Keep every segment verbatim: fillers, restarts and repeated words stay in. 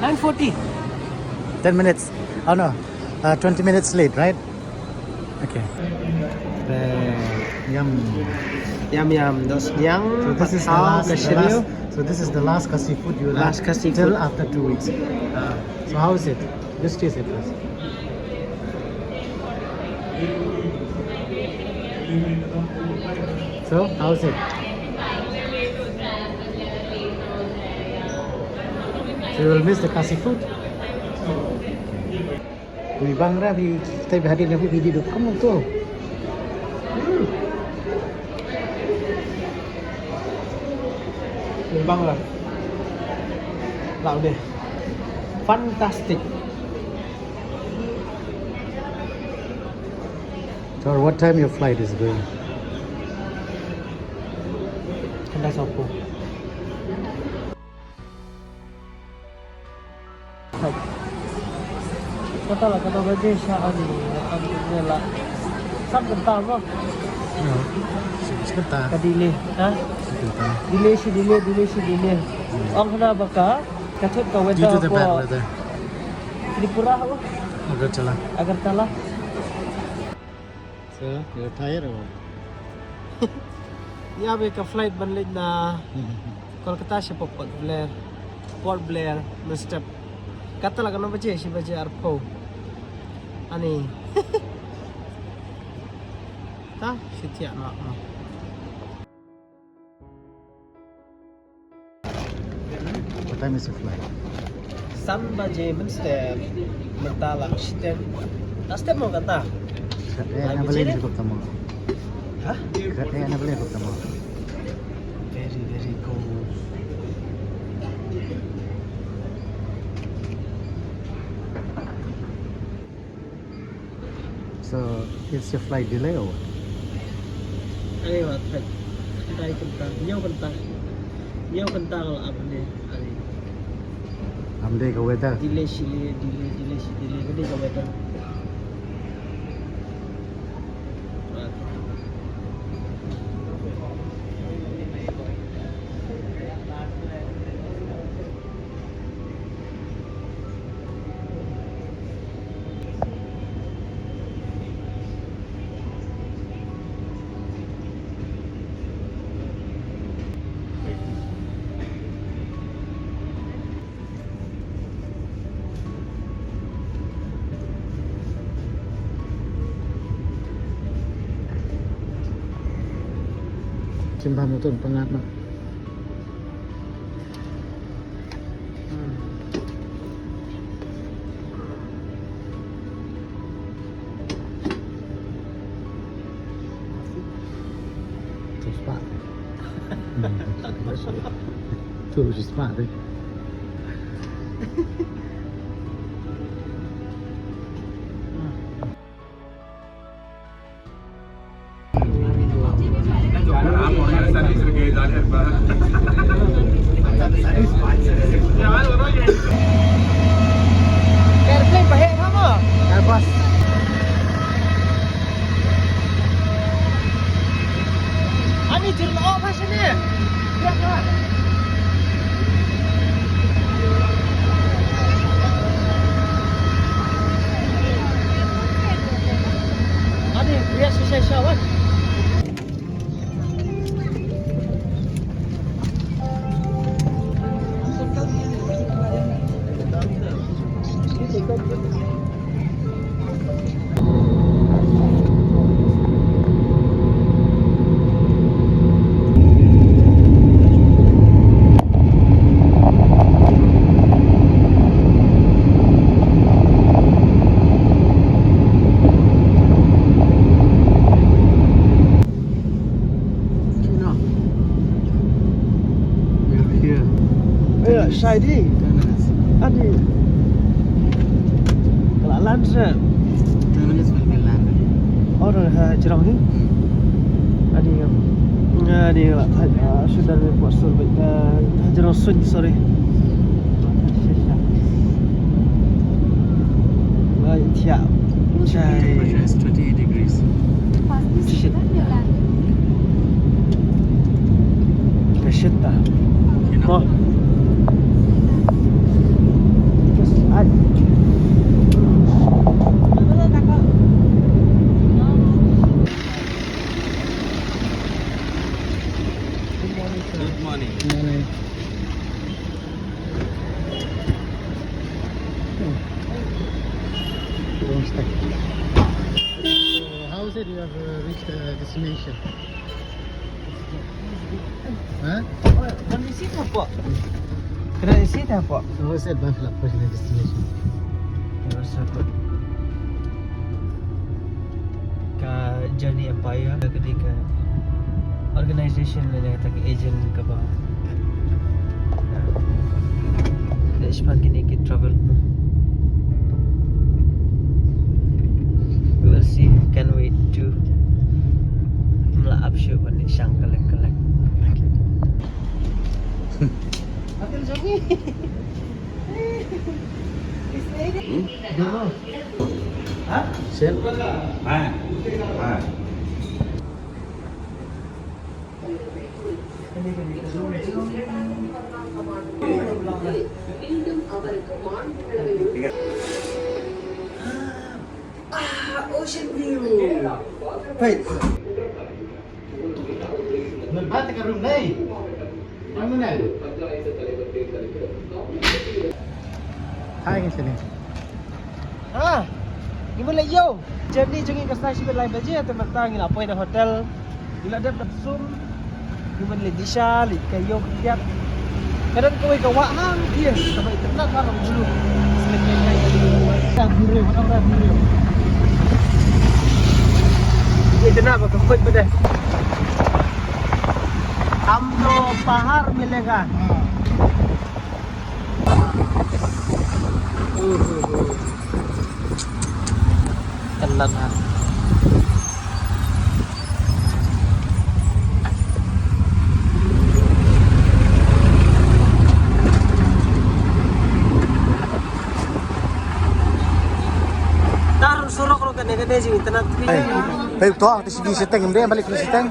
Nine forty. Ten minutes. Oh no, uh, twenty minutes late, right? Okay. Yum. Yum yum. Dos niang. So this is the last, the last, so this is the last Khasi food you will have till after two weeks. Ah. So how is it? Just taste it first. So, how's it? So you will miss the Khasi food. Wi bang ra wi tai ba hadin wi di dot com tu. Wi bang ra. Lau deh. Fantastic. Sir, what time your flight is going? Kanda sapo. Kata la, kata baje sha ani, ani la. Sam kata mo. No. Sim kata. Ka delay, ha? Sim kata. Delay shi delay, delay shi delay. Hmm. Ong hana baka, ka thut ka weather. Due to the bad weather. Tripura ho. Agartala. Agartala. So, you're tired or what? Ïa, be ka flight ban leit na Kolkata sha Port Blair. Port Blair, mynstep. Kata la kano baje, shi baje arphew. Ani. Ta, shi thiah na, na. What time is your flight? San baje mynstep, mynta la shiteng. La step mo kata? Kata na bale helicopter mo. Ha? Kata na bale helicopter mo. Very, very cold. So, is your flight delay or what? Ani wat phet. Dai kynta, hynñiew kynta. Hynñiew kynta la ap ne. Ani. Am dei ka weather. Delay shi delay, delay shi delay, ka dei ka weather. Sngewbha mutton pyngat noh. Too spot. Too spot, eh? Airplane ba heh tang mo? Airbus. Ani jir lo ba sini. Enough. We are here. Eh, shai di. Ten minutes. Adi. Ka la land seh. Ten minutes will be landed. Oh, ha jrong hi. Hmm. Adi, um, adi la, ha, ha, sudah ni postal, ha jrong sun, sorry. Ai, thiah. Chai. Temperature is twenty-eight degrees. Shit. Ka shit ta. Enough. Oh. Morning. Morning. Hmm. Wrong step. So, how is it you have uh, reached the destination? Huh? Kan isi tu apa? Kena isi tu apa? So, how is it, Bang, like, personal destination? It was so good. Ka Journey Empire ka dei ka organization lane kata ka agent kaba, uh, da shipang kine ki travel. We will see. Can wait to mla ap shu ban shang kalek kalek. Hmm? Sen? Ha. Ha. Ah, ocean view. Wait. Nalbat ka room nei. Room nei. Hai, ngi sini. Ha. Ngi mut leit ïew. Journey jong ngi ka start shibit lai baje, te mynta ngi la poi na hotel. Ngi la dep dep sum. Ngi mut leit disha, leit ka ïew ka kiad. Ka don kawei ka wah hangtei kaba itynnad bha kaba bulu. Ka biriw, ka biriw. Itynnad bha ka khuid ba dei. हम तो पहाड़ मिलेगा। Itynnad bha. Tar surok ro kane kane jing itynnad. Hei, to, te sigi seteng, em de, balik ke seteng.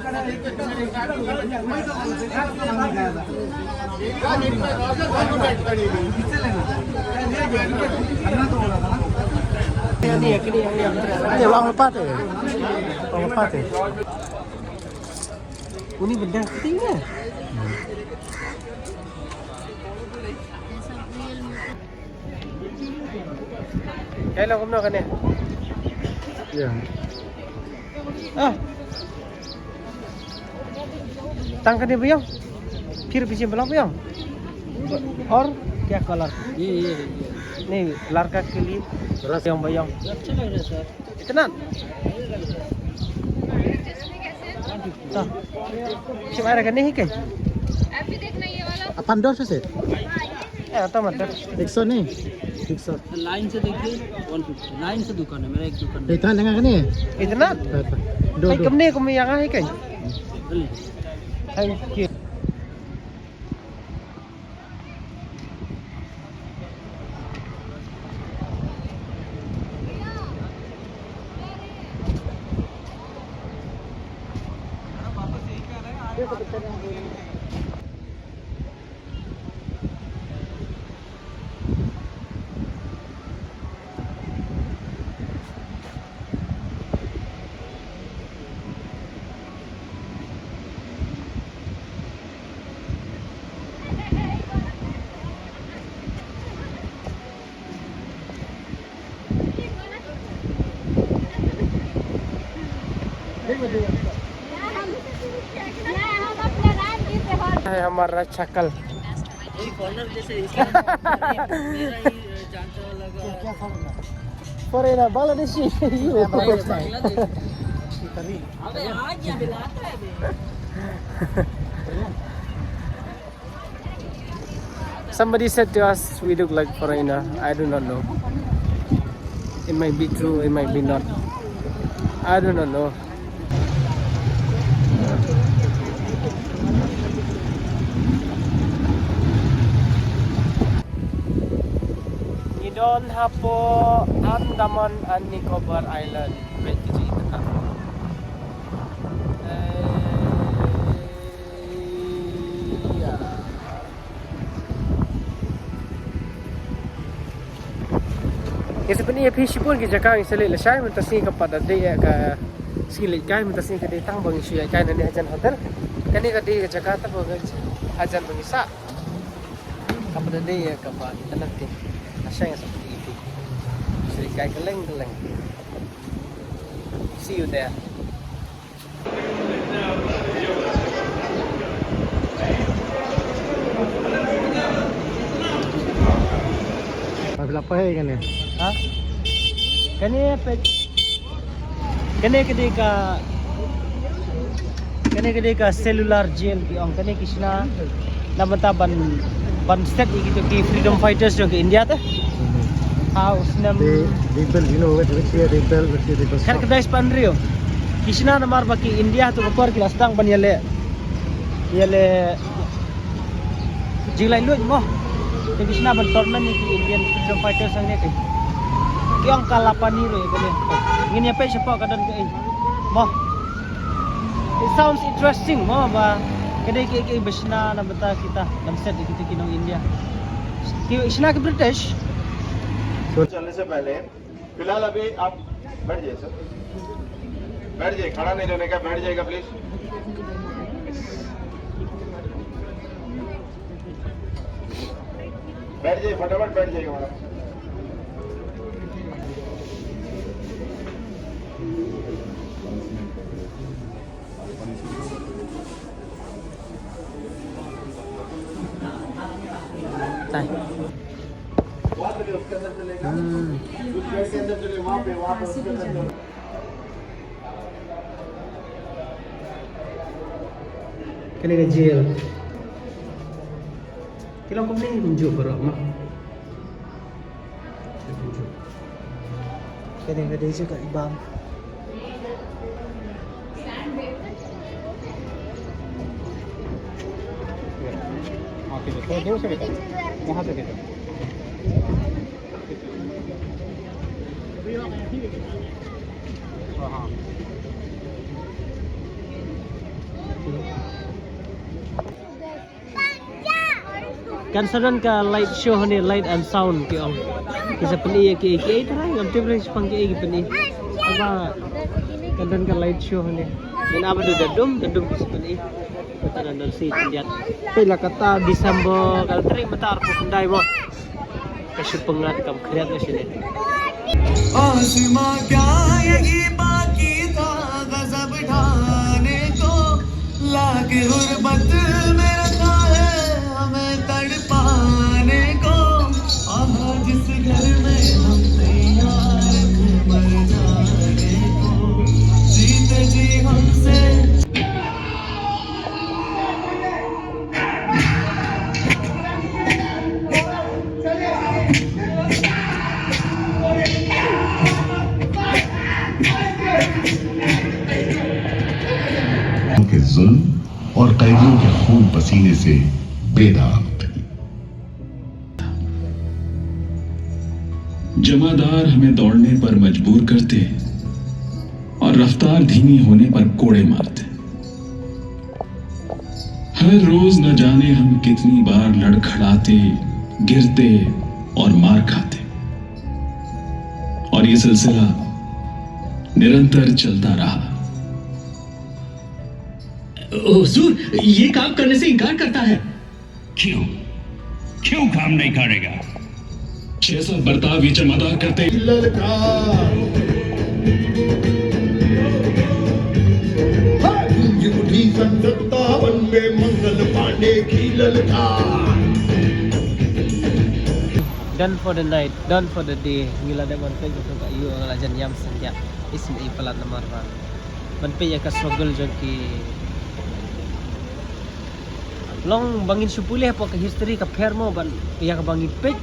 Ni, orang lepas tu. Orang lepas tu. Uni bedang ketingnya. Kaei long kumno kane? Ïa. Ah. Tang kane ba ïong. Phir pynshim ba long ba ïong. Or kya color? Ye, ye, ye. Nahi, ladka ke liye. Ras. Ïong ba ïong. अच्छा लग रहा है सर। Itynnad. To. Shim ai da kane hi keiñ. Apan dor se? Eh, to mat dor. एक सौ नहीं, एक सौ। लाइन से देखिए, वन फिफ्टी। लाइन से दुकान है, मेरा एक दुकान है। Itynnad, nga kane. Itynnad. To, to. Do, ai, do. Kumne kum ïa nga hi keiñ. Thank you. है हमारा चक्कल। एक ऑनर जैसे इसका मेरा ही जान चला लगा। Foreigner, Bangladeshi. अबे आ गया, मिलाता है बे। Somebody said to us we look like foreigner. I do not know. It might be true, it might be not. I do not know. Ngi don hapoh Andaman and Nicobar Island. Wait, kiti kita. Eh, ya. Ngi sa pyni ïa phi shibun ki jaka ngi sa leit lashai, mynta sngi ka pat da dei ïa ka Sngewleit kai mynta sngi ka dei tang ba ngi shu ïa kai nangne hajan hotel. Kane ka dei ka jaka ta ba ka hajan ba ngi sah. Kaba da dei ïa kaba internet te. Ka shang sa phi iti. Sngewleit kai kylleng kylleng. See you there. Ba la pynheh kane. Ha? Kane peit. Kane ka dei ka, kane ka dei ka cellular jail ki ong, kane ki shna na bynta ban, ban set ïa kito ki freedom fighters jong ka India te. Ha u snem, they, they build, you know, which, which year they build, which year they build. Khatkhyndai spah hynriew. Ki shna namar ba ki India to ka por ki la sdang ban ïaleh, ïaleh jinglaitluid mo. Te ki shna ban torment ïa ki Indian freedom fighters hangne te. Ki ong Kalapani ruh ïa kane. Ngin ïa peit shapoh ka don kaei mo. It sounds interesting mo, ba ka dei kaei kaei ba shna na bynta kita, ban set ïa kita ki nong India. Ki shna ki British. चलने से पहले फिलहाल अभी आप बैठ जाइए सर, बैठ जाइए, खड़ा नहीं रहने का, बैठ जाइएगा प्लीज। बैठ जाइए, फटाफट बैठ जाइए मैडम। Kane ka jail. Ki long kumne kumjuh baroh ma. Kane ka dei jaka i bam. Kan sa don ka light show hangne, light and sound ki ong. Ki sa pyni ïa ki, ki, trai ngam tip re shaphang ki, ki pyni. Haba kan don ka light show hangne. Ngan ap haduh da dum, da dum ki sa pyni. Kata don si khyndiat. Peit la kata December, kata tarik mynta arphew khyndai mo. Ka shu pyngngad kam khriat ka shane. आसमां क्या यही बाकी था गजब ढाने को, लाके गुर्बत में रखा है हमें तड़पाने को। आहा, जिस घर में हम तैयार थे मर जाने को, जीते जी हमसे के जुल्म और कैदियों के खून पसीने से बेदाग थी। जमादार हमें दौड़ने पर मजबूर करते और रफ्तार धीमी होने पर कोड़े मारते। हर रोज न जाने हम कितनी बार लड़खड़ाते, गिरते और मार खाते। और ये सिलसिला निरंतर चलता रहा। हुजूर, ये काम करने से इनकार करता है। क्यों? क्यों काम नहीं करेगा? जैसा बर्ताव ये जमादार करते हैं। ललकार। हाय! गूंज उठी सन सत्तावन में मंगल पांडे की ललकार। Done for the night, done for the day. Ngi la dep ban peit ka ïoh, la jan ïam sngewthuh. Isynei palat namar ba ban peit ïa ka struggle jong ki. Long ba ngin shu pule hapoh ka history ka pher mo, ban ïa kaba ngi peit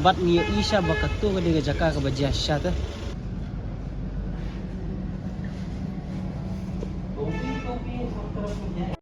bad ngi ïohi sha ba kato ka dei ka jaka kaba jia shisha te.